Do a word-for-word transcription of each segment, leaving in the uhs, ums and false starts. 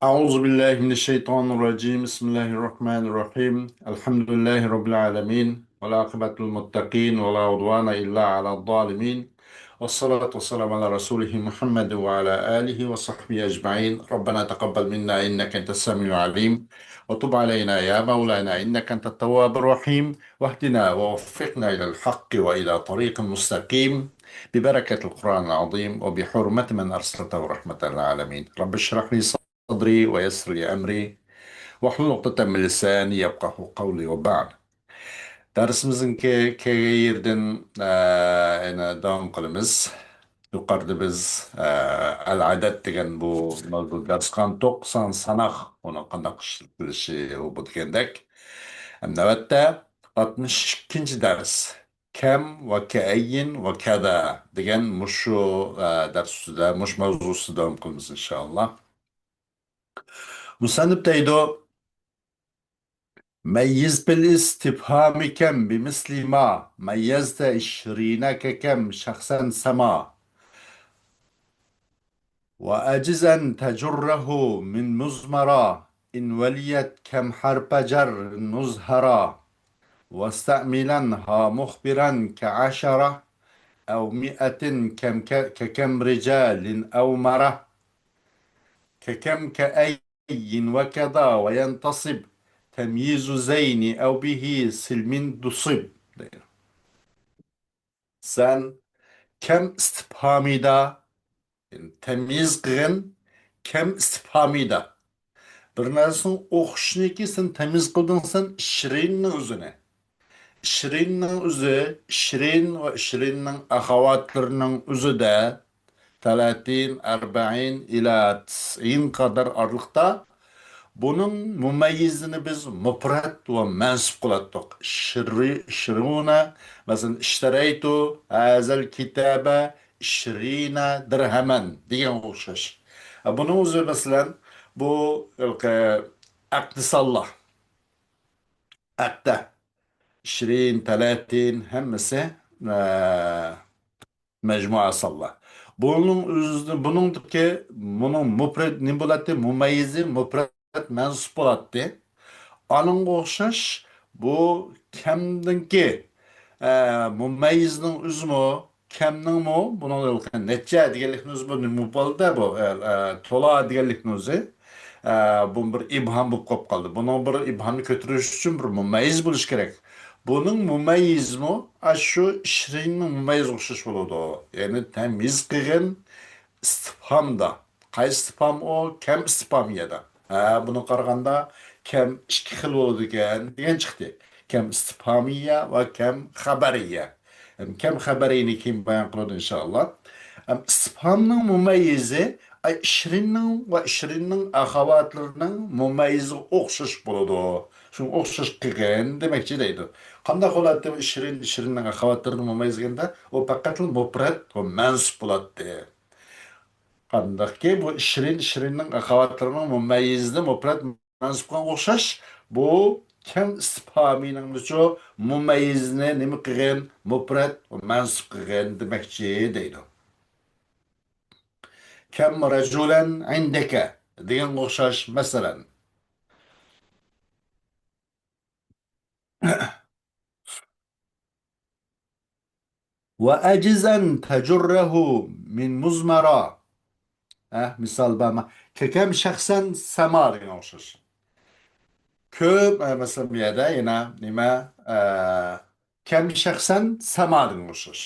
أعوذ بالله من الشيطان الرجيم. بسم الله الرحمن الرحيم. الحمد لله رب العالمين. والعاقبة للمتقين ولا عدوان إلا على الظالمين. والصلاة والسلام على رسوله محمد وعلى آله وصحبه أجمعين. ربنا تقبل منا إنك أنت السميع العليم. وتب علينا يا مولانا إنك أنت التواب الرحيم. واهدنا ووفقنا إلى الحق وإلى طريق مستقيم. ببركة القرآن العظيم وبحرمة من أرسلته رحمة للعالمين. رب اشرح لي صدري ويسر لي أمري واحلل عقدة من لساني يفقهوا قولي وبعد. دەرسىمىزنىڭكى كەلگەن يېرىدىن، ئە، يەنە داۋام قىلىمىز. يۇقىرىدا بىز، ئە، ئەل-ئەدەد دېگەن بۇ مەۋزۇ دەرس قىلغانتۇق، سان، ساناق، ئۇنى قانداق ئىشلىتىلىشى بۇ دېگەندەك. نۆۋەتتە ئاتمىش ئىككىنچى دەرس. كەم ۋە كەئەييىن ۋە كەذا دېگەن مۇشۇ، ئە، دەرس ئۈستىدە، مۇشۇ مەۋزۇ ئۈستىدە داۋام قىلىمىز، ئىنشائاللا. مۇسەننىپ دەيدۇ، مەييىز بىل ئىستىپھامى كەم بىمىسلى ما، مەييەزتە ئىشرىنە كەكەم شەخسەن سەما. وأجز أن تجره من مزمرة إن وليت كم حرف جر نزهرا. واستعملنها مخبرا كعشرة أو مئة كم ك-، ككم رجال أو مرة. ككم كأي وكذا وينتصب تمييز زين أو به سلم دصب. سەن كەم ئىستىپھامىدا، يەنى تەميىز قىلغىن، كەم ئىستىپھامىدا. بىر نەرسىنىڭ ئوخشىشىنىكى سەن تەميىز قىلدىڭ سەن ئىشرىننىڭ ئۆزىنى. ئىشرىننىڭ ئۆزى، ئىشرىن ۋە ئىشرىننىڭ ئەخەۋاتلىرىنىڭ ئۆزىدە تەلاتىن، ئەربەئىن ئىلە تىسئىن قەدەر ئارىلىقتا بۇنىڭ مۇمەييىزىنى بىز مۇپرەت ۋە مەنسۇب قىلاتتۇق. ئىشرى-، ئىشرۇنە، مەسىلەن، ئىشتەرەيتۇ ھازەل كىتابە ئىشرىنە دىرھەمەن دېگەنگە ئوخشاش. بۇنىڭ ئۆزى، مەسىلەن، بۇ ھېلىقى ئەقدى سانلار. ئەقدە. ئىشرىن، تەلاتىن ھەممىسى، ئە، مەجمۇئە سانلار. بۇنىڭ ئۆزى، بۇنىڭدىكى، بۇنىڭ مۇپرەت نېمە بولاتتى؟ مۇمەييىزى مۇپرەت مەنسۇب بولاتتى. ئانىڭغا ئوخشاش بۇ كەمنىڭكى، ئە، مۇمەييىزنىڭ ئۆزىمۇ، كەمنىڭمۇ، بۇنىڭ نەچچە دېگەنلىكنىڭ ئۆزى بۇ نېمە بولدى بۇ، ئە، ئە، تولا دېگەنلىكنىڭ ئۆزى، ئە، بۇ بىر ئىبھام بولۇپ قېلىپ قالدى. بۇنىڭ بىر ئىبھامنى كۆتۈرۈش ئۈچۈن بىر مۇمەييىز بولۇش كېرەك. بۇنىڭ مۇمەييىزمۇ ئاشۇ ئىشرىننىڭ مۇمەييىزىگە ئوخشاش بولىدۇ. يەنى تەميىز قىلغىن ئىستىپھامدا. قايسى ئىستىپھام ئۇ؟ كەم ئىستىپھامىيەدە. ھە، بۇنىڭغا قارىغاندا كەم ئىككى خىل بولىدىكەن دېگەن چىقتى. كەم ئىستىپھامىيە ۋە كەم خەبەرىيە. ھەم كەم خەبەرىينى كېيىن بايان قىلىدۇ، ئىنشائاللا. ھەم ئىستىپھامنىڭ مۇمەييىزى، ئاي، ئىشرىننىڭ ۋە ئىشرىننىڭ ئەخەۋاتلىرىنىڭ مۇمەييىزىگە ئوخشاش بولىدۇ. شۇڭا ئوخشاش قىلغىن دېمەكچى دەيدۇ. قانداق بولاتتى بۇ ئىشرىن، ئىشرىننىڭ ئەخەۋاتلىرىنىڭ مۇمەييىزى دېگەندە، ئۇ پەقەتلا مۇپرەت ۋە مەنسۇپ بولاتتى. قانداقكى بۇ ئىشرىن، ئىشرىننىڭ ئەخەۋاتلىرىنىڭ مۇمەييىزىنى مۇپرەت مەنسۇپ قىلغانغا ئوخشاش، بۇ كەم ئىستىپھامىنىڭمۇچۇ مۇمەييىزنى نېمە قىلغىن؟ مۇپرەت مەنسۇپ قىلغىن دېمەكچى دەيدۇ. كەم رەجۇلەن ئىندەكە دېگەنگە ئوخشاش، مەسىلەن. ۋە ئەجىزەن تەجۇررەھۇ مىن مۇزمەرا. ھە، مىسال بەرمە. كەكەم شەخسەن سەما دېگەن ئوخشاش. كۆپ، ئە، مەسىلەن، بۇ يەردە يەنە نېمە، ئە، كەم شەخسەن سەما دېگەن ئوخشاش.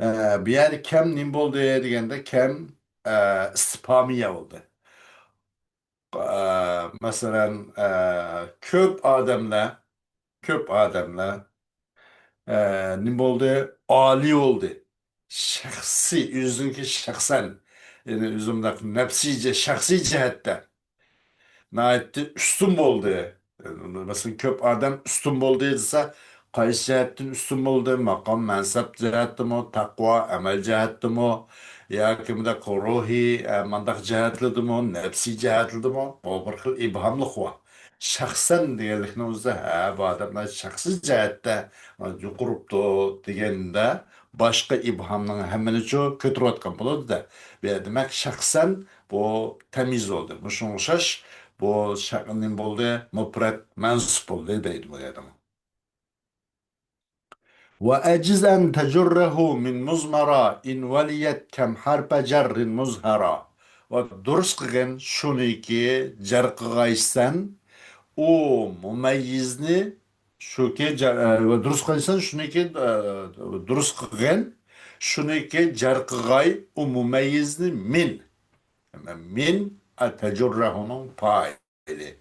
ئە، بۇ يەردە كەم نېمە بولدى دېگەندە، كەم، ئە، ئىستىپھامىيە بولدى. ئە، مەسىلەن، ئە، كۆپ ئادەملەر، كۆپ ئادەملەر، ئە، نېمە بولدى؟ ئالىي بولدى. شەخسىي، ئۆزىنىڭكى شەخسەن، يەنى ئۆزى مۇنداق نەپسىي جە-، شەخسىي جەھەتتە ناھايىتى ئۈستۈن بولدى. مەسىلەن، كۆپ ئادەم ئۈستۈن بولدى دېسە، قايسى جەھەتتىن ئۈستۈن بولدى؟ ماقام، مەنسەپ جەھەتتىمۇ، تەقۋا، ئەمەل جەھەتتىمۇ، ياكى مۇنداق روھىي، ئە، مانداق جەھەتلىدىمۇ، نەپسىي جەھەتلىدىمۇ؟ بۇ بىر خىل ئىبھاملىق بار. شەخسەن دېگەنلىكنىڭ ئۆزى، ھە، بۇ ئادەملەر شەخسىي جەھەتتە يۇقىرىپتۇ دېگەندە، باشقا ئىبھامنىڭ ھەممىنىچۇ كۆتۈرۈۋاتقان بولىدۇ-دە. بۇ يەردە دېمەك، شەخسەن بۇ تەميىز بولدى. مۇشۇنىڭغا ئوخشاش بۇ شەخ-، نېمە بولدى؟ مۇپرەت مەنسۇب بولدى دەيدۇ بۇ يەردىمۇ. وأجز أن تجره من مضمرة إن وليت كم حرف جر مظهرا. ۋە دۇرۇس قىلغىن شۇنىكى جەر قىغايسەن، ئۇ مۇمەييىزنى، شۇكى جەر-، ئە، ۋە دۇرۇس قىلغايسەن شۇنىكى، ئە، دۇرۇس قىلغىن شۇنىكى جەر قىغاي ئۇ مۇمەييىزنى مىن. مىن، ئە، تەجۇررەھۇنىڭ پائىلى.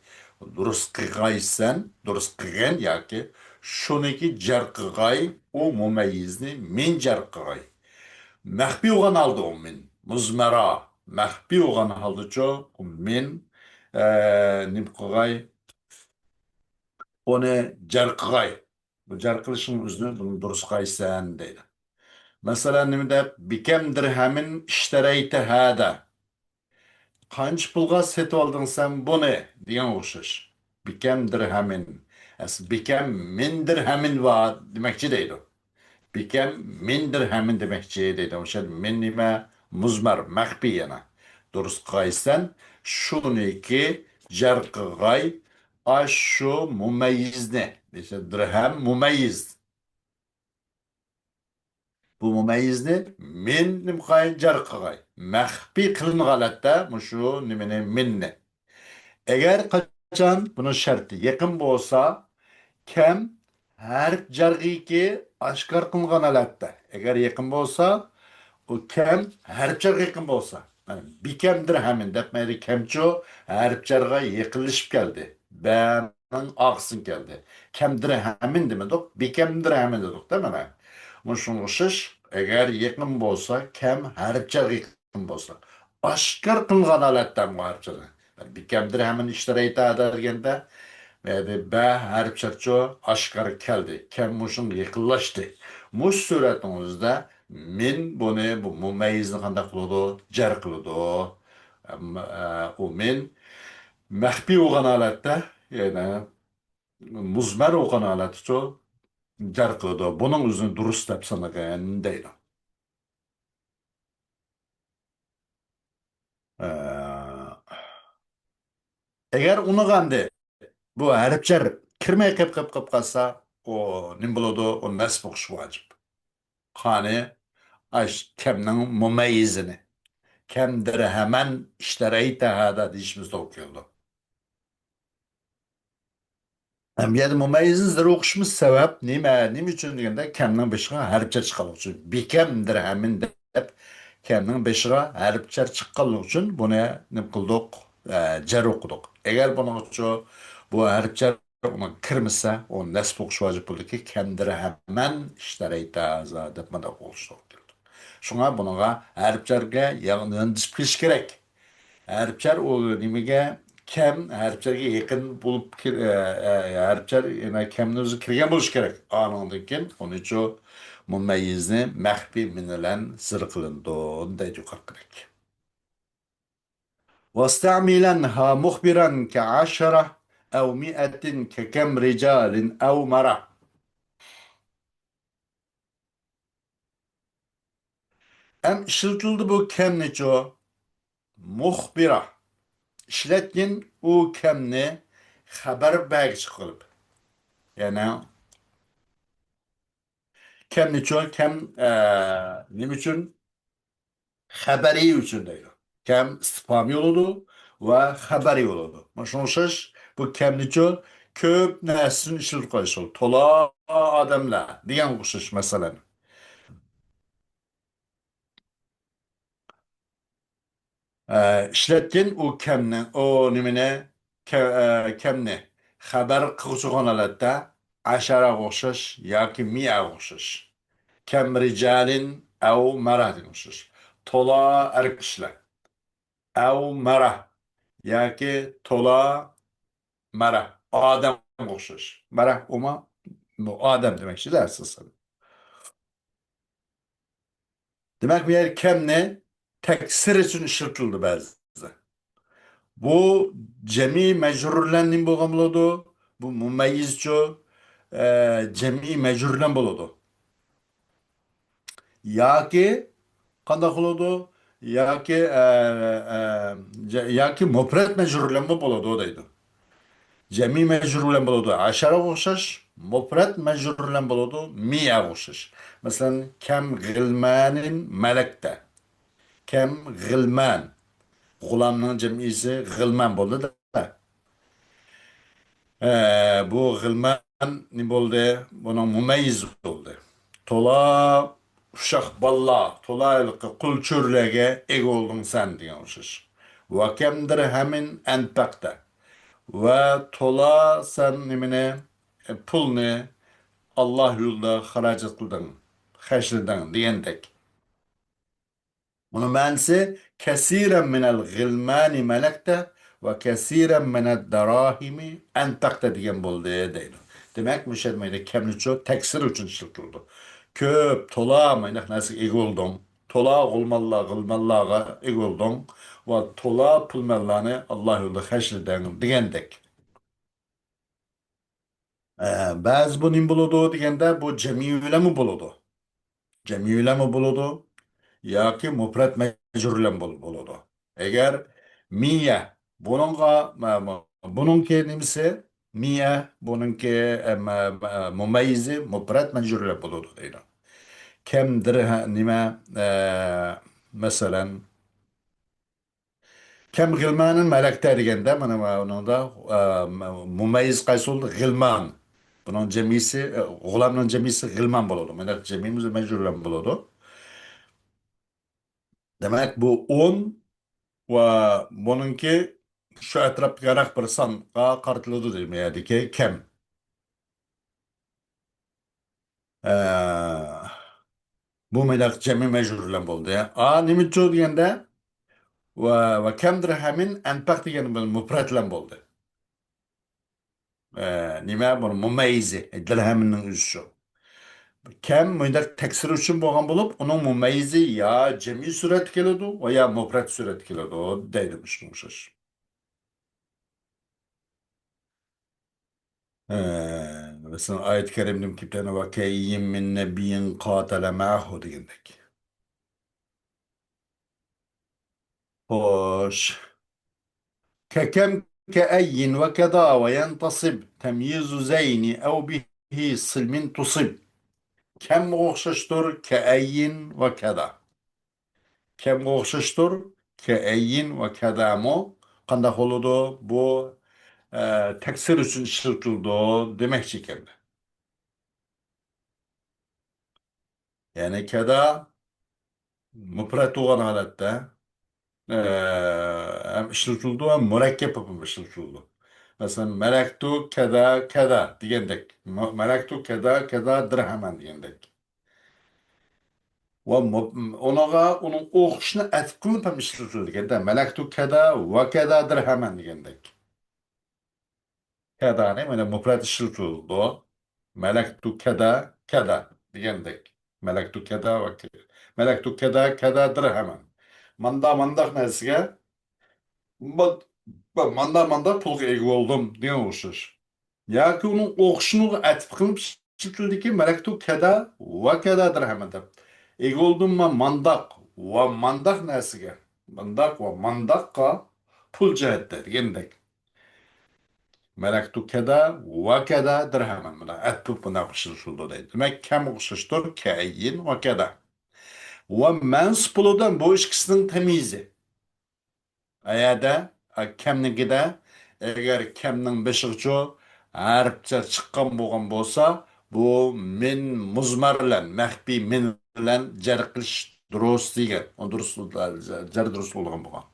دۇرۇس قىغايسەن، دۇرۇس قىغىن ياكى شۇنىكى جەر قىغاي، ئۇ مۇمەييىزنى مىن جەر قىغاي. مەخپىي بولغان ھالدا ئۇ مىن. مۇزمەرا. مەخپىي بولغان ھالدىچۇ ئۇ مىن، ئە، نېمە قىغاي؟ ئۇنى جەر قىغاي. بۇ جەر قىلىشنىڭ ئۆزىنى بۇنى دۇرۇس قىغايسەن دەيدۇ. مەسىلەن، نېمە دەپ، بىكەم دىرھەمىن ئىشتەرەيتە ھەدە. قانچە پۇلغا سېتىۋالدىڭ سەن بۇنى؟ دېگەنگە ئوخشاش. بىكەم دىرھەمىن. ئەسلى بىكەم مىن دىرھەمىن ۋا دېمەكچى دەيدۇ. بىكەم مىن دىرھەمىن دېمەكچى دەيدۇ. ئوشۇ يەردە مىن نېمە؟ مۇزمەر، مەخپىي يەنە. دۇرۇس قىغايسەن، شۇنىكى جەر قىغاي، ئاشۇ مۇمەييىزنى. دېسە، دىرھەم مۇمەييىز. بۇ مۇمەييىزنى مىن نېمە قىغاي؟ جەر قىغاي. مەخپىي قىلىنغان ھالەتتە مۇشۇ نېمىنى؟ مىننى. ئەگەر قاچان بۇنىڭ شەرتى يېقىن بولسا، كەم ھەرپ جەرگىكى ئاشكارا قىلىنغان ھالەتتە. ئەگەر يېقىن بولسا، ئۇ كەم ھەرپ جەرگە يېقىن بولسا، مانا، بىكەم دىرھەمىن دەپ مەيلى كەمچۇ ھەرپ جەرگە يېقىنلىشىپ كەلدى. بەنىڭ ئارقىسىدىن كەلدى. كەم دىرھەمىن دېمىدۇق، بىكەم دىرھەمىن دېدۇق-دە مانا. مۇشۇنىڭغا ئوخشاش، ئەگەر يېقىن بولسا، كەم ھەرپ جەرگە يېقىن بولسا، ئاشكارا قىلغان ھالەتتە مۇھارىپچىلىك. بىكەم دىرھەمىن ئىشتەرەيتە دەگەندە، يەنى بە ھەرپ شەرتچۇ ئاشكارا كەلدى. كەم مۇشۇڭ يېقىنلاشتى. مۇش سۈرەتنىڭ ئۆزىدە مىن بۇنى، بۇ مۇمەييىزنى قانداق قىلىدۇ؟ جەر قىلىدۇ. ئەمما، ئە، ئۇ مىن مەخپىي بولغان ھالەتتە، يەنى مۇزمەر بولغان ھالەتتىچۇ جەر قىلىدۇ. بۇنىڭ ئۆزىنى دۇرۇس دەپ سانىغىن دەيدۇ. ئە، ئەگەر ئۇنىغاندى بۇ ھەرپ جەر كىرمەي قېپ، قېپ، قېپ قالسا، ئۇ نېمە بولىدۇ؟ ئۇ نەسب ئوقۇش ۋاجىپ. قانى ئاش كەمنىڭ مۇمەييىزىنى. كەم دىرھەمەن ئىشتەرەيتە ھەدە دېيىشىمىز توغرا كېلىدۇ. ئەمدى يەنە مۇمەييىزنى زەر ئوقۇشىمىز سەۋەب نېمە؟ نېمە ئۈچۈن دېگەندە، كەمنىڭ بېشىغا ھەرپ جەر چىققانلىقى ئۈچۈن، بىكەم دىرھەمىن دەپ، كەمنىڭ بېشىغا ھەرپ جەر چىققانلىقى ئۈچۈن بۇنى نېمە قىلدۇق؟ ئە، جەر ئوقۇدۇق. ئەگەر بۇنىڭغىچۇ بۇ ھەرپ جەر ئۇنىڭ كىرمىسە، ئۇ نەسب ئوقۇش ۋاجىپ بولىدۇكى، كەم دىرھەمەن ئىشتەرەيتە ھەدە دەپ مانداق ئوقۇش توغرا كېلىدۇ. شۇڭا بۇنىڭغا ھەرپ جەرگە ياندىشىپ كېلىش كېرەك. ھەرپ جەر ئۇ نېمىگە؟ كەم ھەرپ جەرگە يېقىن بولۇپ كىر-، ئە، ئە، ھەرپ جەر يەنە كەمنىڭ ئۆزى كىرگەن بولۇشى كېرەك. ئانىڭدىن كېيىن ئۇنىچۇ مۇمەييىزنى مەخپىي مىن بىلەن زەر قىلىنىدۇ دەيدۇ يۇقىرىقىدەك. واستعملنها مخبرا كعشرة أو مئة ككم رجال أو مرة. ئەم ئىشلىتىلدى بۇ كەمنىچۇ؟ مۇخبىرا. ئىشلەتكىن ئۇ كەمنى خەبەر بەرگۈچى قىلىپ. يەنى كەمنىچۇ؟ كەم، ئە، نېمە ئۈچۈن؟ خەبەرى ئۈچۈن دەيدۇ. كەم ئىستىپھامى بولىدۇ ۋە خەبەرى بولىدۇ. مۇشۇنىڭغا ئوخشاش بۇ كەمنىچۇ كۆپ نەرسىنى ئىشلىتىپ قويۇش، تولا ئادەملەر دېگەنگە ئوخشاش، مەسىلەن. ئە، ئىشلەتكىن ئۇ كەمنى، ئۇ نېمىنى، كە-، ئە، كەمنى خەبەر قىلغۇچى بولغان ھالەتتە ئەشەرەگە ئوخشاش ياكى مىئەگە ئوخشاش. كەم رىجالىن ئەۋ مەرە دېگەن ئوخشاش. تولا ئەر كىشىلەر. ئەۋ مەرە ياكى تولا مەرە، ئادەمگە ئوخشاش. مەرە ئۇمۇ ئادەم دېمەكچىدە ئەسلىسىدە. دېمەك، بۇ يەر كەمنى تەكسىر ئۈچۈن ئىشلىتىلىدۇ بەزىدە. بۇ جەمئىي مەجرۇر بىلەن نېمە بولغان بولىدۇ؟ بۇ مۇمەييىزچۇ، ئە، جەمئىي مەجرۇر بىلەن بولىدۇ. ياكى قانداق بولىدۇ؟ ياكى، ئە، ئە، جە-، ياكى مۇپرەت مەجرۇر بىلەنمۇ بولىدۇ دەيدۇ. جەمئىي مەجرۇر بىلەن بولىدۇ. ھەشەرەگە ئوخشاش، مۇپرەت مەجرۇر بىلەن بولىدۇ. مىيەگە ئوخشاش. مەسىلەن، كەم غىلمانىن مەلەكتە. كەم غىلمان. غۇلامنىڭ جەمئىيسى غىلمان بولدى-دە. ئە، بۇ غىلمان نېمە بولدى؟ بۇنىڭ مۇمەييىز بولدى. تولا ئۇششاق بالىلار، تولا ھېلىقى قۇل چۆرىلەرگە ئىگە بولدۇڭ سەن دېگەن ئوخشاش. ۋەكەم دىرھەمىن ئەنپەقتە. ۋە تولا سەن نېمىنى، پۇلنى ئاللا يولىدا خىراجەت قىلدىڭ، خەجلىدىڭ دېگەندەك. ئۇنىڭ مەنىسى، كەسىرەن مىنەل غىلمانى مەلەكتە ۋە كەسىرەن مىنەد داراھىمى ئەنپەقتە دېگەن بولدى دەيدۇ. دېمەك، مۇشۇ يەردە كەمنىچۇ تەكسىر ئۈچۈن ئىشلىتىلىدۇ. كۆپ، تولا مانداق نەرسىگە ئىگە بولدۇڭ. تولا غۇلمانلار، غىلمانلارغا ئىگە بولدۇڭ. ۋە تولا پۇل-ماللارنى ئاللا يولىدا خەجلىدىڭ دېگەندەك. ئە، بەزى بۇ نېمە بولىدۇ دېگەندە، بۇ جەمئىي بىلەنمۇ بولىدۇ. جەمئىي بىلەنمۇ بولىدۇ ياكى مۇپرەت مەجرۇر بىلەن بول-، بولىدۇ. ئەگەر مىيە، بۇنىڭغا، مە-، مە-، بۇنىڭكى نېمىسى؟ مىيە، بۇنىڭكى، ئە، مە-، مە-، مۇمەييىزى مۇپرەت مەجرۇر بىلەن بولىدۇ دەيدۇ. كەم دىرھە-، نېمە، ئە، مەسىلەن، كەم غىلمانىن مەلەكتە دېگەندە، مانا، مانا ئۇنىڭدا، ئە، مۇمەييىز قايسى بولدى؟ غىلمان. بۇنىڭ جەمئىيسى، ئە، غۇلامنىڭ جەمئىيسى غىلمان بولىدۇ. مانا جەمئىي مەجرۇر بىلەن بولىدۇ. دېمەك، بۇ ئون ۋە بۇنىڭكى شۇ ئەتراپتىكى ھەر بىر سانغا قارىتىلىدۇ دەيمەن، يەردىكى كەم. ئە، بۇ مەيداق جەمئىي مەجرۇر بىلەن بولدى. ئا، نېمىچۇ دېگەندە، ۋە، ۋە كەم دىرھەمىن ئەنپەق دېگەن بىلەن مۇپرەت بىلەن بولدى. ئە، نېمە؟ بۇ مۇمەييىزى، دىرھەمنىڭ ئۆزى شۇ. كەم مۇنداق تەكسىر ئۈچۈن بولغان بولۇپ، ئۇنىڭ مۇمەييىزى يا جەمئىي سۈرەتتە كېلىدۇ، ۋە يا مۇپرەت سۈرەتتە كېلىدۇ، دەيدۇ مۇشۇنىڭغا ئوخشاش. ئە، مەسىلەن، ئايەت كەرىمدىن كېلىپ، يەنە «ۋەكەئەييىن مىن نەبىييىن قاتەلە مەئەھۇ» دېگەندەك. خوش. كەكەم، كەئەييىن ۋە كەدا ۋە يەنتەسىب تەميىزۇ زەينى ئەۋ بىھى سىلمىن تۇسىب. كەمگە ئوخشاشتۇر كەئەييىن ۋە كەدا. كەمگە ئوخشاشتۇر كەئەييىن ۋە كەدامۇ. قانداق بولىدۇ؟ بۇ، ئە، تەكسىر ئۈچۈن ئىشلىتىلىدۇ دېمەكچى ئىكەن. يەنى كەدا مۇپرەت بولغان ھالەتتە، ئە، ھەم ئىشلىتىلىدۇ، ھەم مۇرەككەپ بولۇپ ئىشلىتىلىدۇ. مەسىلەن، مەلەكتۇ كەدا كەدا دېگەندەك. مە-، مەلەكتۇ كەدا كەدا دىرھەمەن دېگەندەك. ۋە مۇ-، ئۇنىڭغا، ئۇنىڭ ئوخشىشىنى ئەتىپ قىلىپ ھەم ئىشلىتىلىدىكەن-دە. مەلەكتۇ كەدا ۋە كەدا دىرھەمەن دېگەندەك. كەدانى مانا مۇپرەت ئىشلىتىلىدۇ. مەلەكتۇ كەدا، كەدا دېگەندەك. مەلەكتۇ كەدا ۋە كە-، مەلەكتۇ كەدا، كەدا دىرھەمەن. ماندا مانداق نەرسىگە، ما-، ما-، ماندا مانداق پۇلغا ئىگە بولدۇم دېگەن ئوخشاش. ياكى ئۇنىڭ ئوخشىشىغا ئەتىپ قىلىپ ئىشلىتىلدىكى، مەلەكتۇ كەدا ۋە كەدا دىرھەمەن دەپ. ئىگە بولدۇم مەن مانداق ۋە مانداق نەرسىگە، مانداق ۋە مانداققا پۇل جەھەتتە دېگەندەك. مەلەكتۇ كەدا ۋە كەدا دىرھەمەن. مانا ئەتىپ بۇنداق ئىشلىتىلىدۇ دەيدۇ. دېمەك، كەم ئوخشاشتۇر كەئەييىن ۋە كەدا. ۋە مەنسۇپ بولىدۇ بۇ ئىككىسىنىڭ تەميىزى. ئەگەردە، ئە، كەمنىڭكىدە، ئەگەر كەمنىڭ بېشىغىچۇ ھەرپ جەر چىققان بولغان بولسا، بۇ مىن مۇزمەر بىلەن، مەخپىي مىن بىلەن جەر قىلىش دۇرۇس دېگەن. ئۇ دۇرۇس، جەر دۇرۇس بولىدىغان بولغان.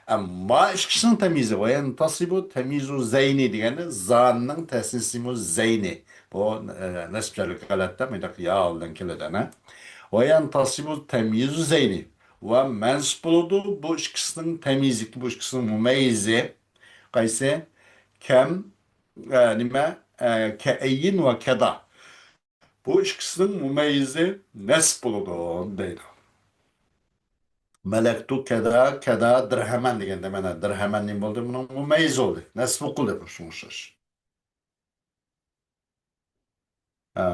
ئەمما ئىككىسىنىڭ تەميىزى، ۋە يەنتەسىبۇ تەميىزۇ زەينى دېگەندە، زانىڭ تەسنىسىمۇ زەينى. بۇ، ئە، نەسب جەرلىك ھالەتتە مۇنداق يا بىلەن كېلىدۇ، ئەنە. ۋە يەنتەسىبۇ تەميىزۇ زەينى. ۋە مەنسۇپ بولىدۇ. بۇ ئىككىسىنىڭ تەميىزى، بۇ ئىككىسىنىڭ مۇمەييىزى قايسى؟ كەم، ئە، نېمە؟ ئە، كەئەييىن ۋە كەدا. بۇ ئىككىسىنىڭ مۇمەييىزى نەسب بولىدۇ، دەيدۇ. مەلەكتۇ كەدا، كەدا دىرھەمەن دېگەندە، مانا دىرھەمەن نېمە بولدى؟ بۇنىڭ مۇمەييىزى بولدى. نەسب قىلدى، شۇڭا ئوخشاش. ئە،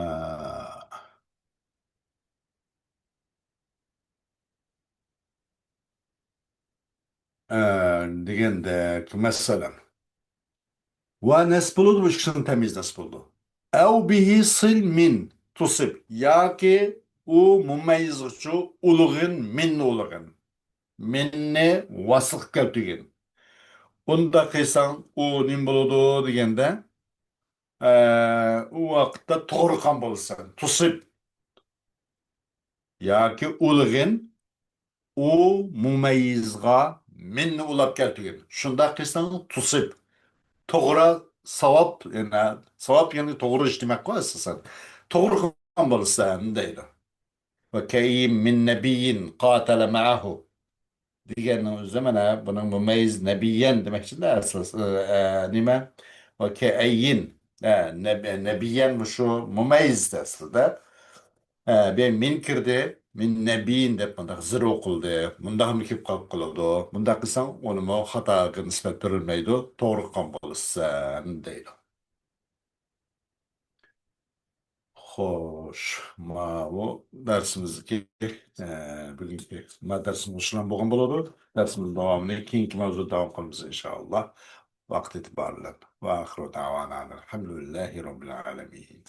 ئە، دېگەندەك، مەسىلەن. ۋە نەسب بولىدۇ، بۇ ئىككىسىنىڭ تەميىز نەسب بولىدۇ. ئەۋ بىھى سىل مىن تۇسىب. ياكى ئۇ مۇمەييىزغىچۇ ئۇلىغىن، مىننى ئۇلىغىن. مىننى ۋاسىلغا كەلتۈرگىن. ئۇنداق قىلساڭ، ئۇ نېمە بولىدۇ دېگەندە، ئە، ئۇ ۋاقىتتا توغرا قىلغان بولىسەن. تۇسىب. ياكى ئۇلىغىن، ئۇ مۇمەييىزغا مىننى ئۇلاپ كەلتۈرگىن. شۇنداق قىلساڭ، تۇسىب. توغرا، ساۋاب، يەنى، ساۋاب، يەنى توغرا ئىش دېمەكقۇ ئاساسەن. توغرا قىلغان بولىسەن، دەيدۇ. ۋە كەئەييىن مىن نەبىييىن قاتەلە مەئەھۇ دېگەننىڭ ئۆزى مانا بۇنىڭ مۇمەييىز نەبىييەن دېمەكچىدە ئەسلى، ئە، نېمە؟ ۋە كەئەييىن، ئە، نەب-، نەبىييەن مۇشۇ مۇمەييىز ئەسلىدە. ئە، بۇ مىن كىردى، مىن نەبىييىن دەپ مۇنداق زىر ئوقۇلدى. مۇنداقمۇ كېلىپ قالىپ قالىدۇ. مۇنداق قىلساڭ ئۇنىمۇ خاتاغا نىسبەت بېرىلمەيدۇ. توغرا قىلغان بولىسەن، دەيدۇ. خوش، ماۋۇ دەرسىمىزدىكى، ئە، بۈگۈنكى ما دەرسىمىز شۇلار بولغان بولىدۇ. دەرسىمىزنىڭ داۋامىنى كېيىنكى ماۋزۇدا داۋام قىلىمىز، ئىنشائاللا. ۋاقىت ئېتىبارى بىلەن. ۋە ئاخىرۇ دەۋانا ئەنىل ھەمدۇلىللاھى رەببىل ئالەمىن.